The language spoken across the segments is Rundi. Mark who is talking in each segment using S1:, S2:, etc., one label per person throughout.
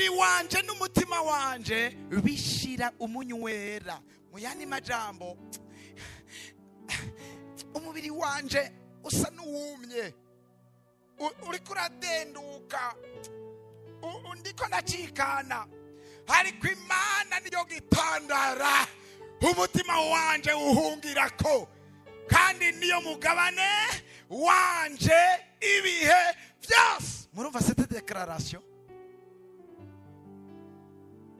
S1: Umubiri wanje n'umutima wanje bishira umunywera. Mu yandi majambo, umubiri wanje usa n'uwumye, uriko uradenduka, ndiko ndacikana, ariko Imana niyo gitandara umutima wanje uhungirako, kandi niyo mugabane wanje ibihe byose. Murumva cette déclaration?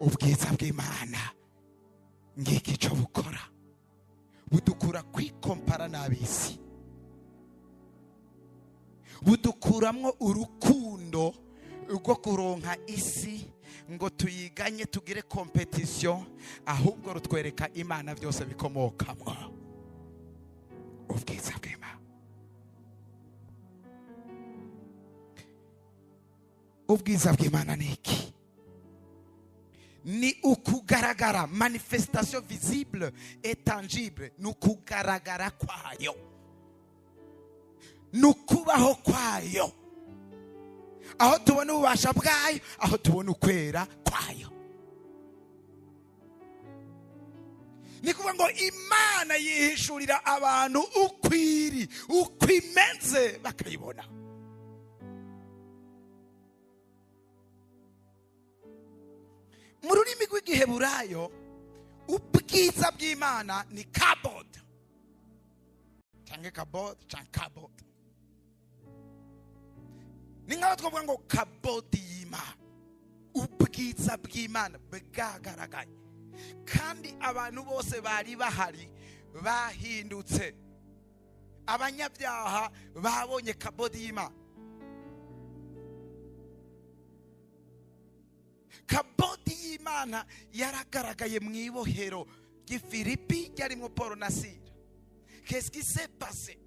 S1: Ubwiza bw'Imana ngiki ico bukora: budukura kwikompara n'ab'isi, budukuramwo urukundo rwo kuronka isi ngo tuyiganye, tugire compétition, ahubwo rutwereka Imana byose bikomokamwo. Ubwiza bw'Imana, ubwiza bw'Imana ni iki? Ni ukugaragara, manifestation visible et tangible. Ni ukugaragara kwayo, ni ukubaho kwayo, aho tubona ububasha bwayo, aho tubona ukwera kwayo. Ni kuvuga ngo Imana yihishurira abantu ukwiri, uko imeze, bakayibona. Mu rurimi rw'Igiheburayo, ubwiza bw'Imana ni kabod, cyangwa kabod, cyangwa kabod. Ni nk'aho twavuga ngo kabodi y'Imana. Ubwiza bw'Imana bwagaragaye, kandi abantu bose bari bahari bahindutse abanyabyaha, babonye kabodi y'Imana. Kabodi y'Imana yaragaragaye mu ibohero ry'Ifilipi ryarimo Paul na Sila. Qu'est-ce qui s'est passé?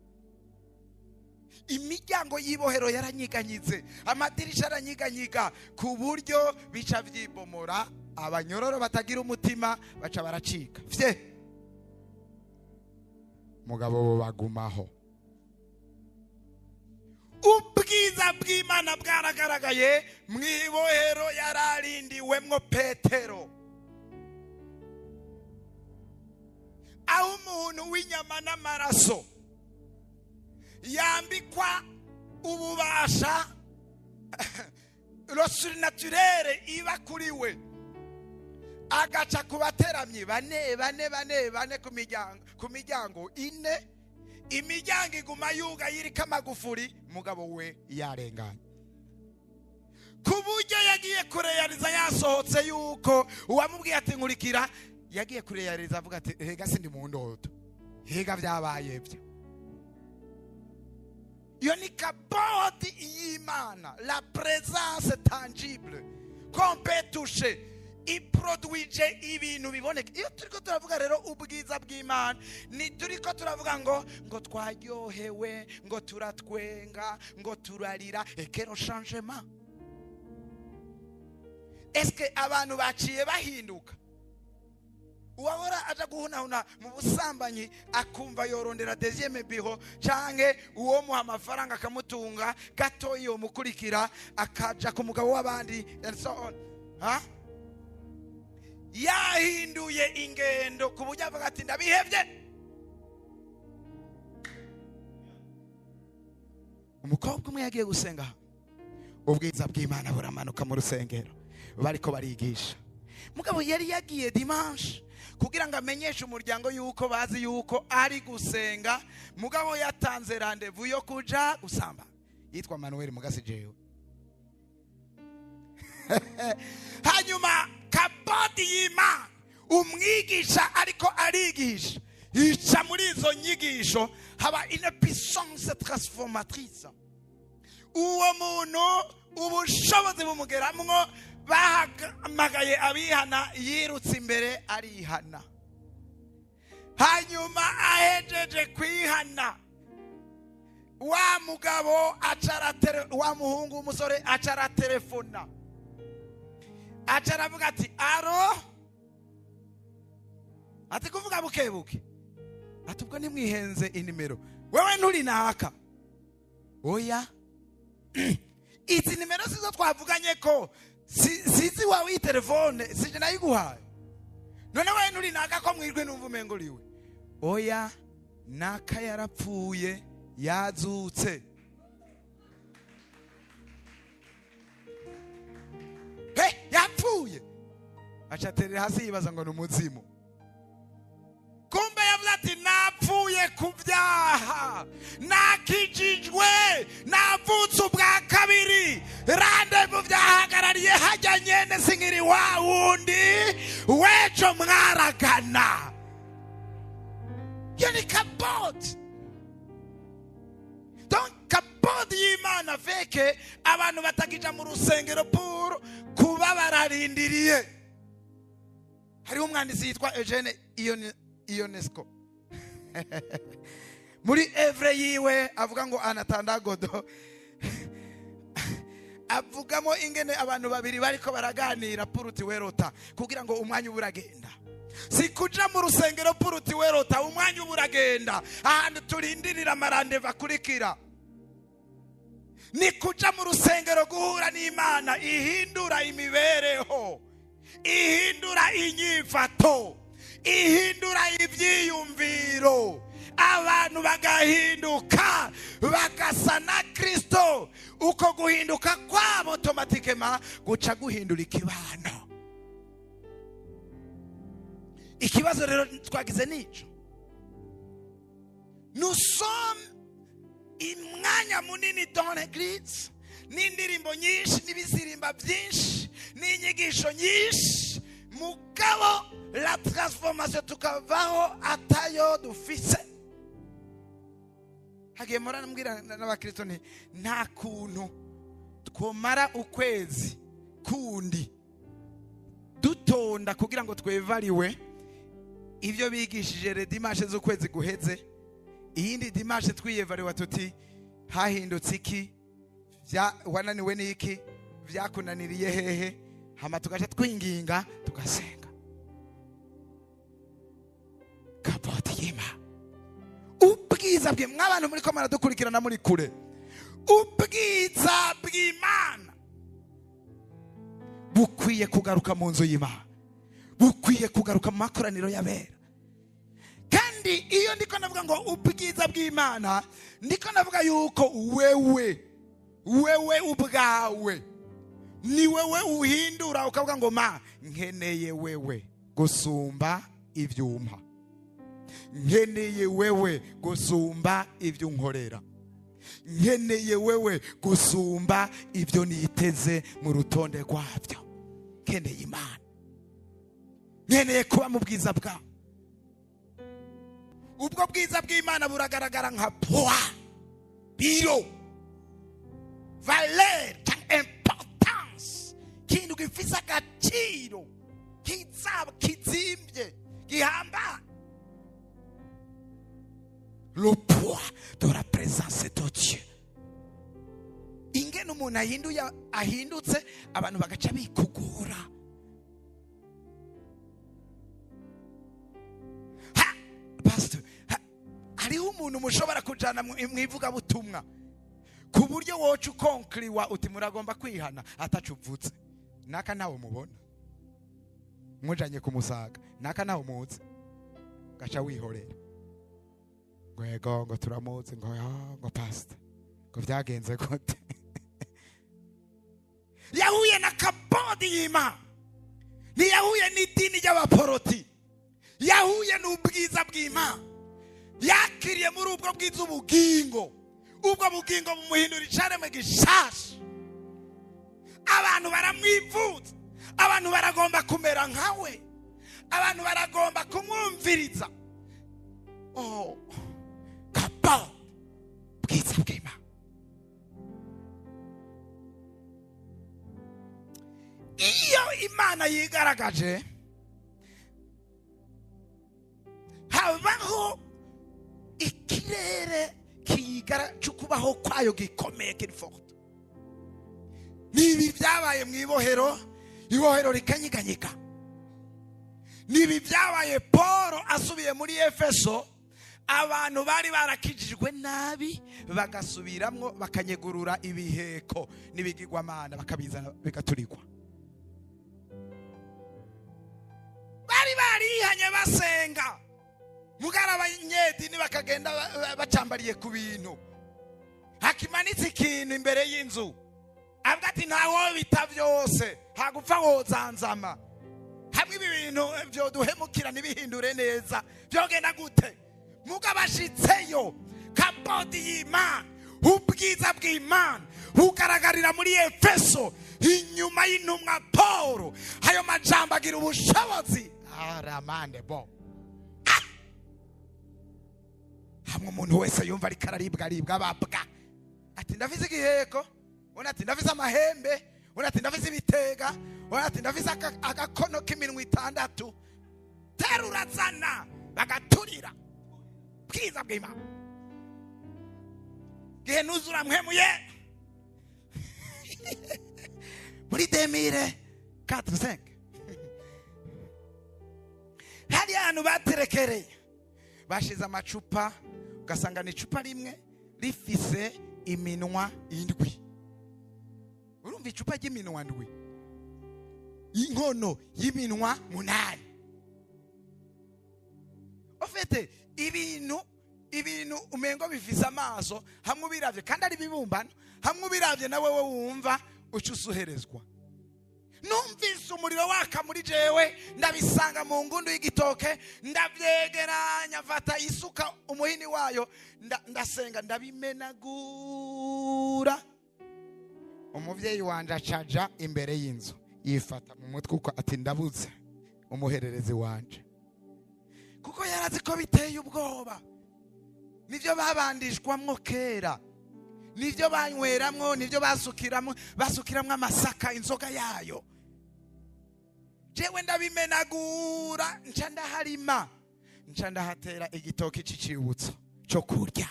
S1: Imiryango y'ibohero yaranyiganyize, amadirisha aranyiganyiga, ku buryo bica vyibomora. Abanyororo batagira umutima baca baracika fye, mugabo bo bagumaho. Ubwiza bw'Imana bwaragaragaye mu ibohero yararindiwemwo Petero, aho umuntu w'inyama n'amaraso yambikwa ububasha, le surnaturel iba kuri we, agaca ku bateramyi bane bane bane bane ku miryango ine, imiryango iguma yugaye iriko amagufuri, mugabo we yarenganye, ku buryo yagiye kureyariza yasohotse yuko uwamubwiye ati "Nkurikira", yagiye kureyariza avuga ati "Hega sindi mu ndoto, hega byabaye byo." Iyo ni kabodi y'Imana, la présence tangible qu'on peut toucher, iproduije ibintu biboneka. Iyo turiko turavuga rero ubwiza bw'Imana, ni turiko turavuga ngo twaryohewe, ngo turatwenga, ngo turarira. Quel changement? Eske abantu baciye bahinduka? Uwahora aja guhunahuna mu busambanyi akumva yorondera deuxième bureau, canke uwo muha amafaranga akamutunga gato yomukurikira, akaja ku mugabo w'abandi and so on, ha? Yahinduye ingendo ku buryo avuga ati "Ndabihevye." Umukobwa umwe yagiye gusenga, ubwiza bw'Imana buramanuka mu rusengero bariko barigisha. Mugabo yari yagiye dimanche kugira ngo amenyeshe umuryango yuko bazi yuko ari gusenga, mugabo yatanze rendez-vous yo kuja gusamba. Yitwa Manuel Mugasi jewe. Hanyuma kabodi y'Imana, umwigisha ariko arigisha, ica muri izo nyigisho, haba une puissance transformatrice. Uwo muntu ubushobozi bumugeramwo, bahamagaye abihana, yirutse imbere arihana. Hanyuma ahejeje kwihana, wa mugabo aca, wa muhungu w'umusore aca aratelefona, aca aravuga ati "Allô", ati kuvuga buke buke, ati "Ubwo ntimwihenze inimero, wewe nturi naka? Oya, izi nimero sizo twavuganye ko si, Sizi wawe iyi telefone sije nayiguhaye. None wewe nturi naka ko mwirwe numva umengo uriwe. Oya, naka yarapfuye yazutse. Hey, yapfuye. Acaterera hasi yibaza ngo ni umuzimu. Kumbe yavuze ati napfuye ku byaha, nakijijwe, navutse ubwa kabiri, rendez-vous byahagarariye hajya nyene, sinkiri wa wundi wejo mwaragana. Iyo ni kabodi. Donc kabodi y'Imana feke abantu batakija mu rusengero pour kuba bararindiriye. Hariho umwanditsi yitwa Eugene Ionesco, muri œuvre yiwe avuga ngo En attendant Godot, avugamo ingene abantu babiri bariko baraganira pour tuer le temps, kugira ngo umwanya uba uragenda. Si kuja mu rusengero pour tuer le temps, umwanya uba uragenda. Ahantu turindirira ama rendez-vous akurikira ni kuja mu rusengero guhura n'Imana ihindura imibereho, ihindura inyifato, ihindura ibyiyumviro, abantu bagahinduka bagasa na Kristo. Uko guhinduka kwabo automatiquement guca guhindura ikibano. Ikibazo rero twagize nico, nous sommes imwanya munini dans l'église, n'indirimbo nyinshi, n'ibisirimba byinshi, n'inyigisho nyinshi, mugabo la transformation tukavaho atayo dufise. Hagiye murambwira n'abakristo nti nta kuntu twomara ukwezi kundi dutonda kugira ngo twevariwe ivyo bigishije le dimanche z'ukwezi guheze, iyindi dimanche twiyevariwa tuti hahindutse iki, vya wananiwe n'iki, vyakunaniriye hehe, hama tugaca twinginga tugasenga. Kaboti yima ubwiza bwe, mw'abantu muri ko muradukurikirana muri kure, ubwiza bw'Imana bukwiye kugaruka mu nzu y'Imana, bukwiye kugaruka mu makoraniro y'abera. Kandi iyo ndiko ndavuga ngo ubwiza bw'Imana, ndiko ndavuga yuko wewe ubwawe ni wewe uhindura, ukavuga ngo ma nkeneye wewe gusumba ivyuma, nkeneye wewe gusumba ibyo unkorera, nkeneye wewe gusumba ibyo niteze mu rutonde rwabyo. Nkeneye Imana, nkeneye kuba mu bwiza bwawe. Ubwo bwiza bw'Imana buragaragara nka poids, biro, valeur cyangwa importance, ikintu gifise agaciro kizaba kizimbye gihambaye. Le poids de la présence de Dieu, ingene umuntu ahinduye, ahindutse, abantu bagaca bikugura. Ha pastor, hariho umuntu mushobora kujana mu ivugabutumwa ku buryo woca ukonkiriwa uti muragomba kwihana atacuvutse. Naka ntawe mubona mujanye kumusaga, naka ntawe muzi, gaca wihorera ngo yego, ngo turamuzi, ngo ya, ngo pastor, ngo byagenze gute? Yahuye na kabodi y'Imana, ntiyahuye n'idini ry'abaporoti, yahuye n'ubwiza bw'Imana. Yakiriye muri ubwo bwiza ubugingo, ubwo bugingo bumuhindura icaremwe gishasha. Abantu baramwivuza, abantu baragomba kumera nkawe, abantu baragomba kumwumviriza. Oh, kabodi, bwiza bw'Imana. Iyo Imana yigaragaje, habaho ikirere kiyigara cyo kubaho kwayo gikomeye, kiri forte. Nibi byabaye mu ibohero, ibohero rikanyeganyega. Nibi byabaye Paul asubiye muri Efeso, abantu bari barakijijwe nabi bagasubiramwo, bakanyegurura ibiheko n'ibigirwamana, bakabizana bigaturikwa. Barihanye basenga, mugara abanyedini bakagenda bacambariye ku bintu. Hakimanitse ikintu imbere y'inzu, avuga ati: "Ntawo bita byose, hagupfa wozanzama hamwe. Ibi bintu byoduhemukira ntibihindure neza, byogenda gute?" Mugabo ashitseyo, kabodi y'Imana, ubwiza bw'Imana bugaragarira muri Efeso inyuma y'intumwa Paul. Ayo majambo agira ubushobozi aramande bo. Hamwe umuntu wese yumva ariko araribwa aribwa ababwa, ati: "Ndafise igiheko," undi ati: "Ndafise amahembe," undi ati: "Ndafise ibitega," undi ati: "Ndafise agakono k'iminwa itandatu." Terurazana bagaturira bwiza bw'Imana. Gihe nuzura mpwemuye muri 2004-5, hari ahantu baterekereye, bashize amacupa, ugasanga ni icupa rimwe rifise iminwa indwi. Urumva, icupa ry'iminwa ndwi, inkono y'iminwa munani. Ufite ibintu umengo bifise amaso, hamwe ubiravye kandi ari ibibumbano, hamwe ubiravye nawe we wumva uca usuherezwa. Numvise umuriro waka muri jewe, ndabisanga mu ngundu y'igitoke, ndavyegeranya, mfata isuka, umuhini wayo, ndasenga, ndabimenagura. Umuvyeyi wanje acaja imbere y'inzu, yifata mu mutwe uko, ati: "Ndabuze umuhererezi wanje," kuko yarazi ko biteye ubwoba. Nibyo babandishwamwo kera, nibyo banyweramwo, nibyo basukiramwo, basukiramwo amasaka, inzoga yayo. Jewe ndabimenagura, nca ndaharima, nca ndahatera igitoki c'icibutso cyo kurya.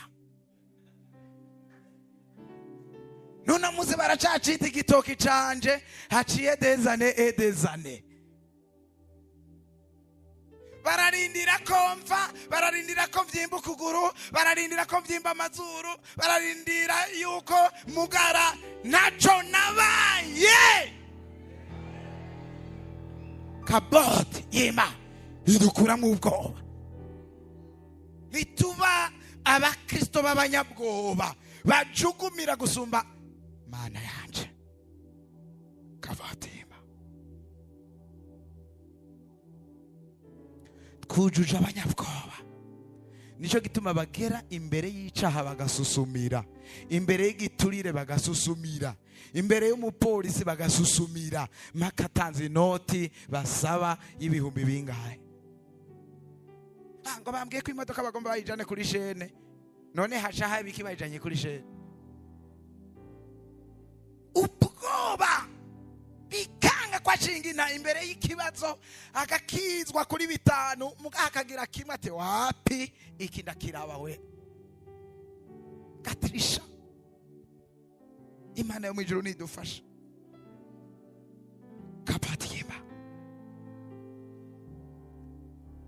S1: None muzi baracacita igitoki canje, haciye des années et des années. Bararindira ko mfa, bararindira ko mvyimba ukuguru, bararindira ko mvyimba amazuru, bararindira yuko mugara. Ntaco nabaye. Kaboti y'Imana idukuramo ubwoba. Ntituba abakristo b'abanyabwoba bajugumira gusumba. Mana yanje, kaboti y'Imana, twujuje abanyabwoba. Nicyo gituma bagera imbere y'icaha bagasusumira, imbere y'igiturire bagasusumira, imbere y'umupolisi bagasusumira, mpaka atanze inoti basaba y'ibihumbi bingahe. Ah, ngo bambwiye ko imodoka bagomba bayijane kuri chaîne. None haca haba iki bayijanye kuri chaîne? Ubwoba bikanga ko ashingina imbere y'ikibazo, agakizwa kuri bitanu, muga akagira kimwe ati: "Wapi, iki ndakiraba." We gatirisha. Imana yo mu ijuru nidufasha. Kapati y'Imana,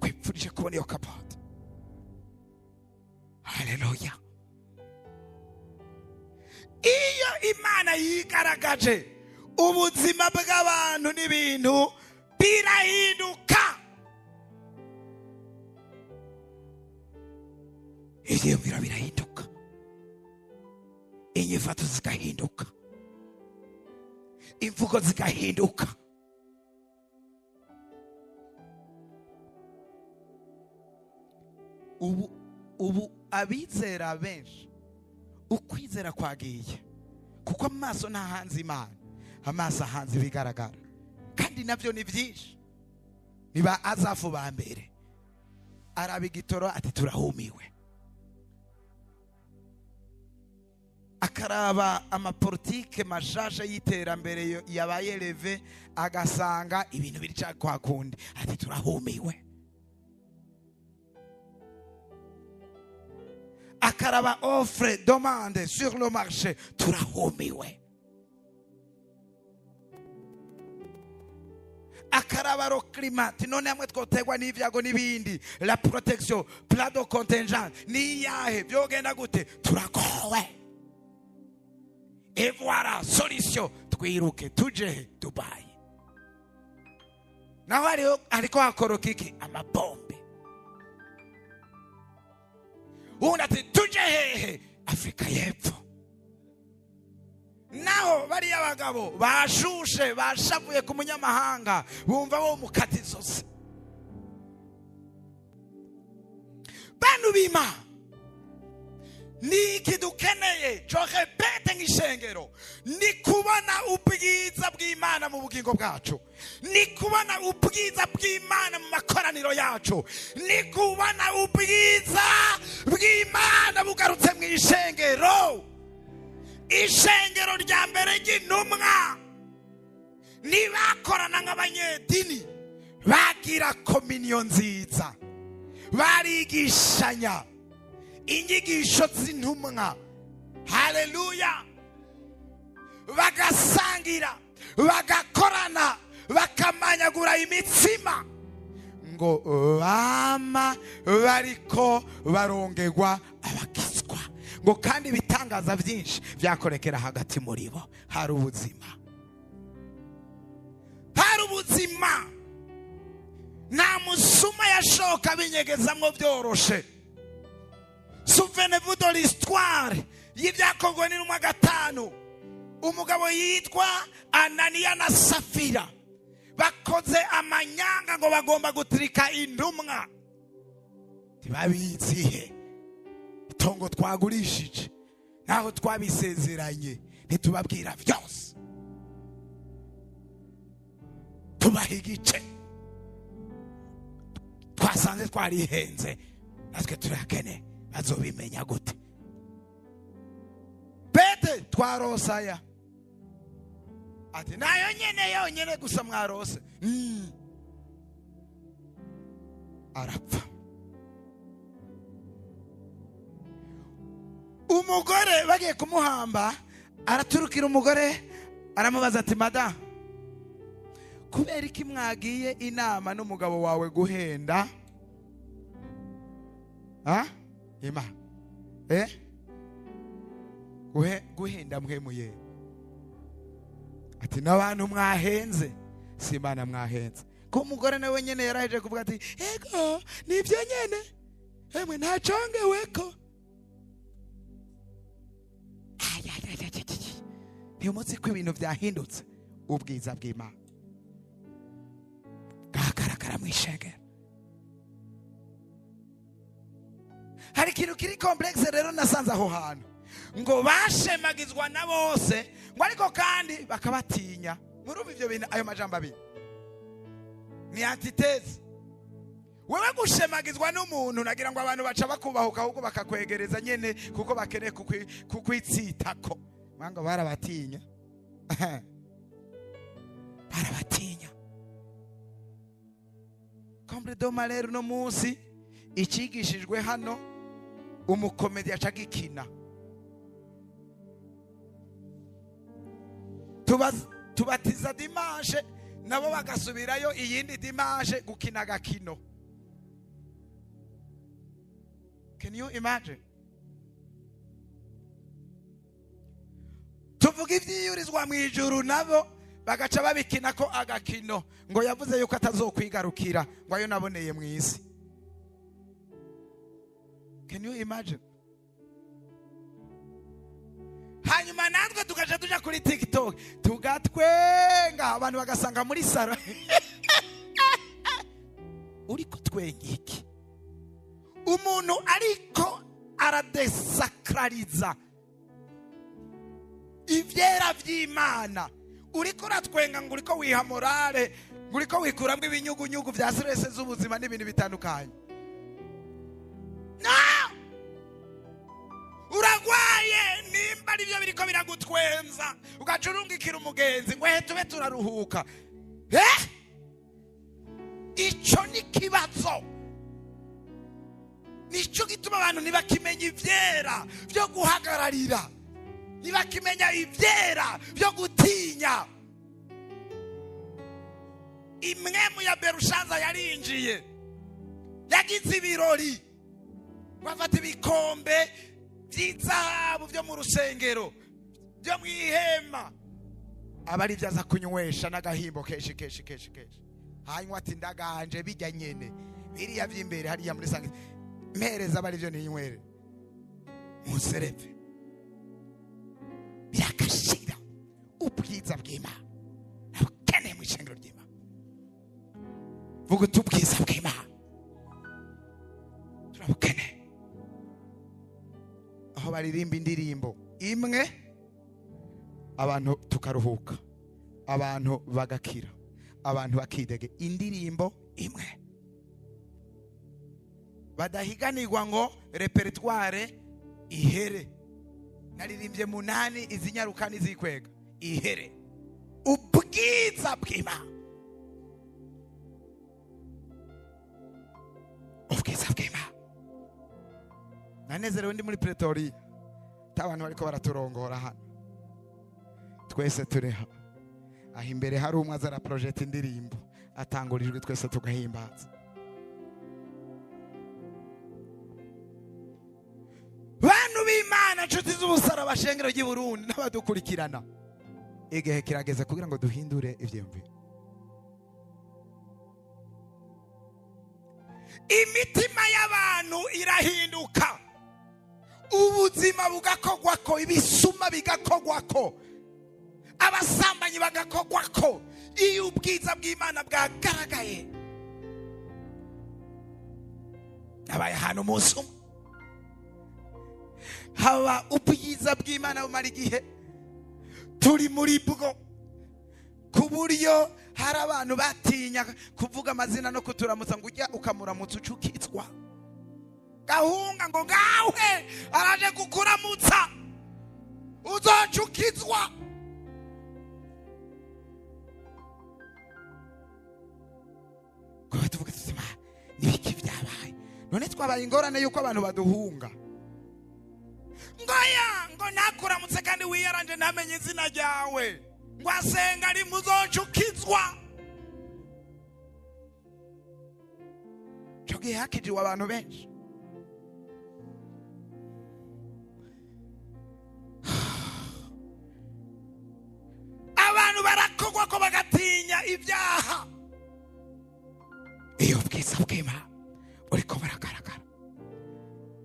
S1: kwipfurije kubona iyo kapati. Haleluya! Iyo Imana yigaragaje, ubuzima bw'abantu n'ibintu birahinduka, ibyiyumviro birahinduka, inyifato zigahinduka, imvugo zigahinduka. Ubu abizera benshi ukwizera kwagiye, kuko amaso ntahanze Imana, amaso ahanze ibigaragara, kandi nabyo ni byinshi. Niba Azafu ba mbere araba igitoro ati: "Turahumiwe." Akaraba amapolitike mashasha y'iterambere yabaye reve, agasanga ibintu biri kwa kundi, ati: "Turahumiwe." Akaraba offre demande sur le marché, turahumiwe. Akaraba le climat, none hamwe twoterwa n'ivyago n'ibindi, la protection, plan de contingent ni iyahe, vyogenda gute? Turagowe. Et voilà solution: twiruke tuje he? Dubai. Naho hariho ariko hakoroka iki? Amabombe. Ubundi ati tuje hehe? Afurika y'Epfo. Naho bariya bagabo bashushe, bashavuye ku munyamahanga, bumva bo mukata izosi. Bantu b'Imana, ni iki dukeneye? Je répète, nk'ishengero, ni kubona ubwiza bw'Imana mu bugingo bwacu, ni kubona ubwiza bw'Imana mu makoraniro yacu, ni kubona ubwiza bw'Imana bugarutse mu ishengero. Ishengero rya mbere ry'intumwa ntibakorana nk'abanyedini, bagira communion nziza, barigishanya inyigisho z'intumwa. Haleluya! Bagasangira, bagakorana, bakamanyagura imitsima, ngo bama bariko barongerwa abakizwa, ngo kandi ibitangaza byinshi byakorekera hagati muri bo. Hari ubuzima, hari ubuzima. Nta musuma yashoka binyegezamwo byoroshe. Souvenez-vous de l'histoire y'ibyakorwa n'intumwa 5. Umugabo yitwa Ananiya na Safira bakoze amanyanga ngo bagomba gutirika intumwa. Ntibabizihe itongo twagurishije, naho twabisezeranye ntitubabwira byose, tubaha igice twasanze twarihenze, natwe turakene, bazobimenya gute? Pete twarosaya ati nayo nyene yonyene gusa mwarose. Arapfa. Umugore bagiye kumuhamba, araturukira umugore aramubaza ati mada, kubera iki mwagiye inama n'umugabo wawe guhenda? Ha? Ima. Guhenda mwemuye. Ati n'abantu mwahenze, si Imana mwahenze. Ko umugore nawe nyene yaraheje kuvuga ati ego nibyo nyene, emwe ntacongeweko. Ntimuzi ko ibintu byahindutse? Ubwiza bw'Imana bwagaragara mu ishengero. Hari ikintu kiri complexe rero nasanze aho hantu, ngo bashemagizwa na bose, ngo ariko kandi bakabatinya. Murumva ivyo bintu, ayo majambo abiri ni antithèse. Wewe gushemagizwa n'umuntu, nagira ngo abantu baca bakubahuka ahubwo bakakwegereza nyene, kuko bakeneye kukwitsitako. Mwanga barabatinya. Barabatinya. Comble de malheur, no munsi icigishijwe hano umukomedi aca gikina. Tubatiza dimanche, nabo bagasubirayo iyindi dimanche gukina agakino. Can you imagine? Tuvuga ivyiyurizwa mu ijuru, nabo bagaca babikina ko agakino, ngo yavuze yuko atazokwigarukira, ngo ayo naboneye mu isi. Can you imagine? Hanyuma natwe tugaca tuja kuri TikTok tugatwenga, abantu bagasanga muri saro. Uriko twenga iki? Umuntu ariko aradesakraliza ivyera vy'Imana, uriko uratwenga ngo uriko wiha morale, ngo uriko wikuramwo ibinyugunyugu vya stress z'ubuzima n'ibintu bitandukanye. No! Uragwaye nimba ari byo biriko biragutwenza, ugaca urungikira umugenzi ngo tube turaruhuka. Ico ni kibazo. Nico gituma abantu ntibakimenya ivyera vyo guhagararira, ntibakimenya ivyera vyo gutinya. Imwemu ya Berushaza yarinjiye, yagize ibirori, bafata ibikombe vy'izahabu vyo mu rusengero, vyo mw'ihema, aba ari vyo aza kunywesha n'agahimbo kenshi kenshi kenshi kenshi. Hanywa ati ndaganje bijya nyene biriya vy'imbere hariya muri sange mpereza bari byo ninywere musereve birakashira. Ubwiza bw'Imana abukeneye mu ishengero ry'Imana. Vuga uti ubwiza bw'Imana turabukeneye. Aho baririmba indirimbo imwe abantu tukaruhuka, abantu bagakira, abantu bakidege. Indirimbo imwe badahiganirwa ngo repertoire ihere. Naririmbye munani izinyaruka n'izikwega ihere. Ubwiza bw'Imana, ubwiza bw'Imana. Nanezerewe ndi muri Pretoria, abantu bariko baraturongora hano, twese turiho. Aho imbere hari umwe azara project indirimbo atangurijwe, twese tugahimbaza. Bantu b'Imana, nshuti z'ubusaraba, shengero ry'i Burundi n'abadukurikirana, igihe kirageze kugira ngo duhindure ivyiyumviro. Imitima y'abantu irahinduka, ubuzima bugakogwako, ibisuma bigakogwako, abasambanyi bagakogwako. Iyo ubwiza bw'Imana bwagaragaye. Nabaye ahantu umunsi umwe haba ubwiza bw'Imana bumara igihe turi muri bwo, ku buryo hari abantu batinya kuvuga amazina no kuturamutsa, ngo ujya ukamuramutsa ucukitswa gahunga ngo ngawe araje kukuramutsa uzocukizwa. Kuba tuvuga tuti nibiki byabaye none, twabaye ingorane yuko abantu baduhunga ngo ya ngo nakuramutse kandi wiyaranje ntamenye izina ryawe, ngo asenga ari muzocukizwa. Cyo gihe hakijiwe abantu benshi. Abantu barakogwa ko bagatinya ibyaha. Iyo ubwiza bw'Imana buriko buragaragara.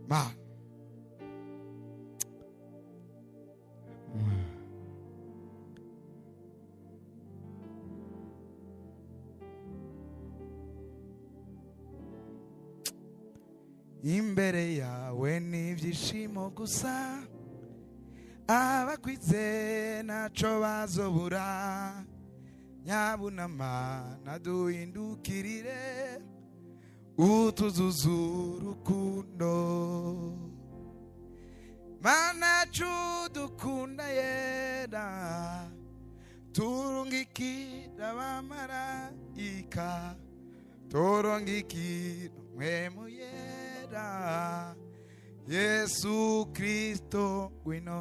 S1: Ma imbere yawe n'ibyishimo gusa, abakwizeye ntaco bazobura. Nyabunama naduhindukirire, utuzuzu urukundo. Mana dukunda yera, turungikira abamarayika, turungikira mpwemu yera, Yesu Kristo ngwino.